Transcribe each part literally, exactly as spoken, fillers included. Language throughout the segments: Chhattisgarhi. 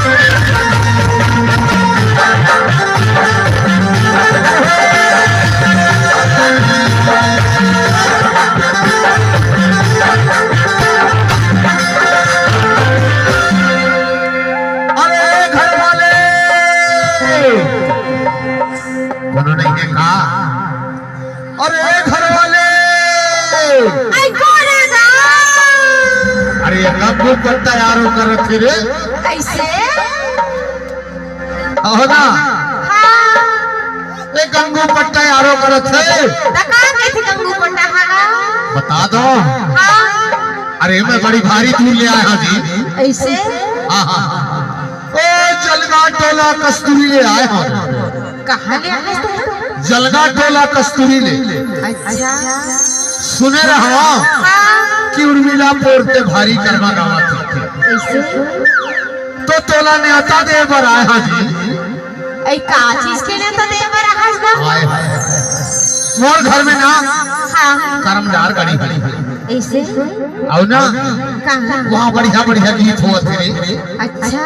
अरे घर वाले, कोनो नहीं है का? अरे घर वाले, अरे गोरे राम। अरे ये कब तैयार होकर रखे रे? कैसे? हो ना? हाँ। ए, गंगू पट्टा यारो करत हे। त का कहिथे गंगू पट्टा हा? बता दो। हाँ। अरे, मैं बड़ी भारी दूर ले आया हूँ जी। ऐसे? हाँ, हाँ, हाँ। ओ, जलगा टोला कस्तूरी ले आए हूँ। कहाँ ले आए तू? जलगा टोला कस्तूरी ले। अच्छा। सुने रहो हाँ। कि उर्मिला पोर ते भारी कर्मा गावा थी। ऐसे? तो तोला न्योता दे बर आए हन जी। ए, का चीज के न्योता दे बर आए हस गा? आए, आए, आए। मोर घर में ना हाँ। कर्मदार गड़ी हड़ी। ऐसे? अउ ना कहाँ? वहाँ बढ़िया बढ़िया गीत होत हे रे। अच्छा।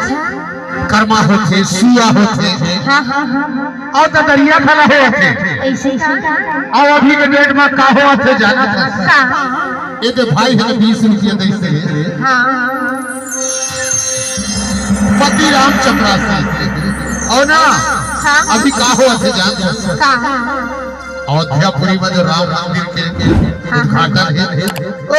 कर्मा होथे, सुआ होथे। हाँ, हाँ, हाँ, हाँ। अउ ददरिया घला होथे। ऐसे का? अउ अभी के डेट में का होत हे जानत हस? का? ए दे भाई हे बीस रुपया दे से। हाँ। पति राम चपरासी। अउ ना, हाँ। अभी का होत हे जानत हस? का? अयोध्यापुरी में जो राम मंदिर के हाँ। उद्घाटन हे,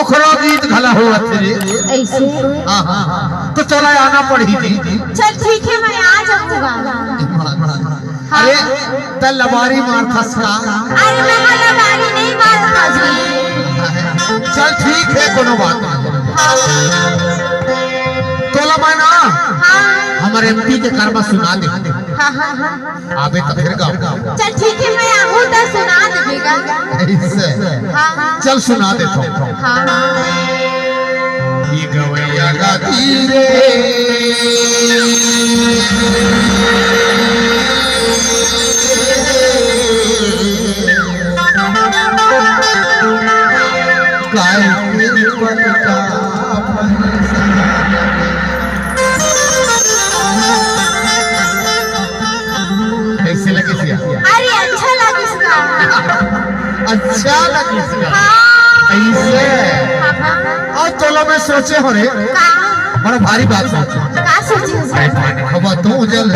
ओखरो गीत घला होत हे रे। ऐसे? हाँ, हाँ, हाँ। तो चला आना पड़ही जी। चल ठीक है, मैं आ जाऊंगा। हाँ। अरे, त लबारी मारथस का? अरे, मैं लबारी नहीं मारता जी। चल ठीक है, कोनो बात नहीं। हाँ। तोला मैं ना, हाँ। हमर एमपी के कर्मा सुना दे। हाँ, हाँ, हाँ। आबे त फिर गाओ। चल ठीक है, मैं आहूँ त सुना देबे गा। ऐसे? हाँ। चल सुना देथों। हाँ। ये गवैया गाती रे। काय के पत्ता फंसा। कैसे लगिस या? अरे, अच्छा लगिस गा। अच्छा लगिस गा। हाँ। ऐसे? हाँ, हाँ। अउ तोला मैं सोचे हों रे। का? बड़ा भारी बात सोचे। का सोचे? अब तू जल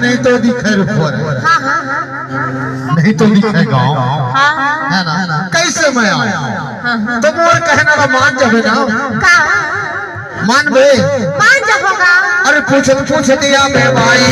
नहीं तो दिखे रुपवा रे। हाँ, हाँ, हाँ। नहीं तो दिखे गाँव। हाँ, हाँ, है ना? कैसे मैं आऊँ? हाँ, हाँ। तो मोर कहना ला मान जाबे ना। का? मानबे? मान जाबो का। अरे पूछत पूछत आबे भाई।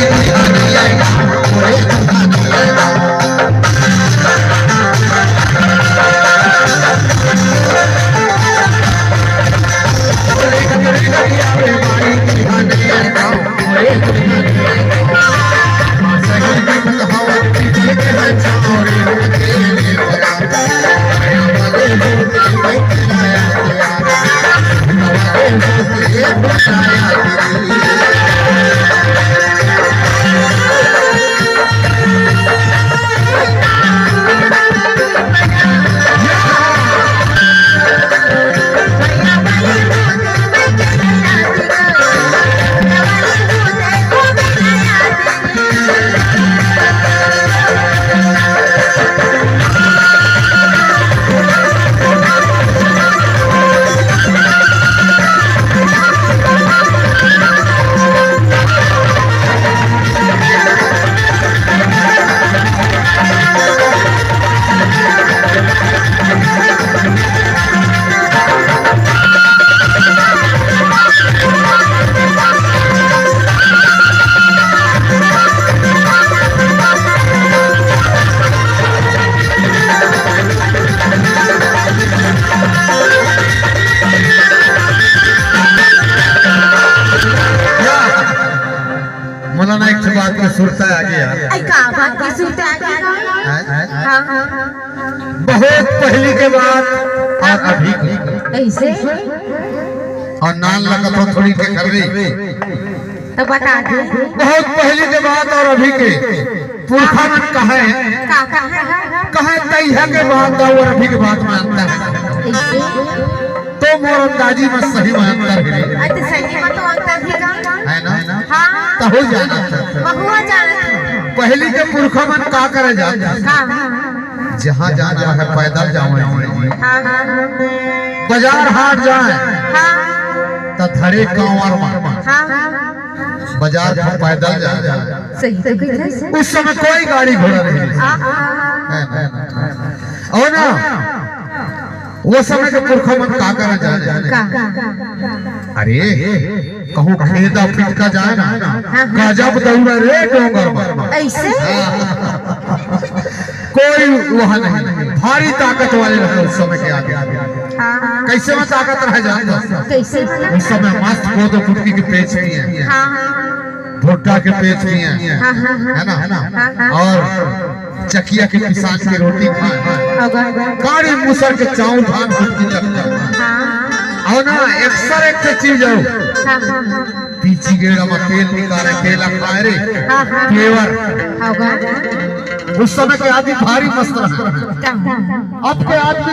मोला ना एक ठो बात के सुरता आ गया। आई का बात के सुरता आ गया? हैं? हाँ, हाँ, हाँ। बहुत पहली के बात और अभी के। ऐसे? और नान लगत हो थोड़ी के कर रही। तो बता दे। बहुत पहली के बात और अभी के। पुरखा मन कहे, का, का, का, का? कहे तैहा के बात और अभी के बात में अंतर है। ऐसे? तो मोर अंदाजी में सही में अंतर है। अरे तो सही में तो अंतर ही का। है ना? हाँ। तो हो जाना था। बहुआ जाना था। पहली के पुरखा मन का करे जात हे? का? जहाँ जाना है पैदल जावे। हाँ, हाँ। बाजार हाट जाए। हाँ। तो धरे कांवर में। हाँ, हाँ। बाजार पर पैदल जाए। सही तो कहिथे। उस समय कोई गाड़ी घोड़ा नहीं। हाँ, हाँ। है ना? और ना, वो समय के पुरखा मन का करा जाने? का? अरे, कहूँ खेदा फिटका जाए ना, हाँ, हाँ। गजब दौड़ा रे डोंगर में। ऐसे? हाँ। कोई वहाँ नहीं, भारी ताकत वाले रहे उस समय के आगे। हाँ। कैसे में ताकत रहे जान दो? कैसे? उस समय मस्त कोदो कुटकी के पेच पिए, हाँ, हाँ। भुट्टा के पेच पिए, हाँ, हाँ, हाँ। है ना, है ना? हाँ, हाँ। और चकिया के पिसान के रोटी खाए, होगा। काड़ी मुसर के चाउर धान कुटकी तक खाए। हाँ। और ना, एक सर एक ठे चीज हो। हाँ, हाँ, हाँ। पीछी गेड़ा में तेल निकाले, तेल खाए रे। हाँ, हाँ। फ्लेवर। होगा। उस समय के आदमी भारी मस्त रहे। हाँ। अब के आदमी तो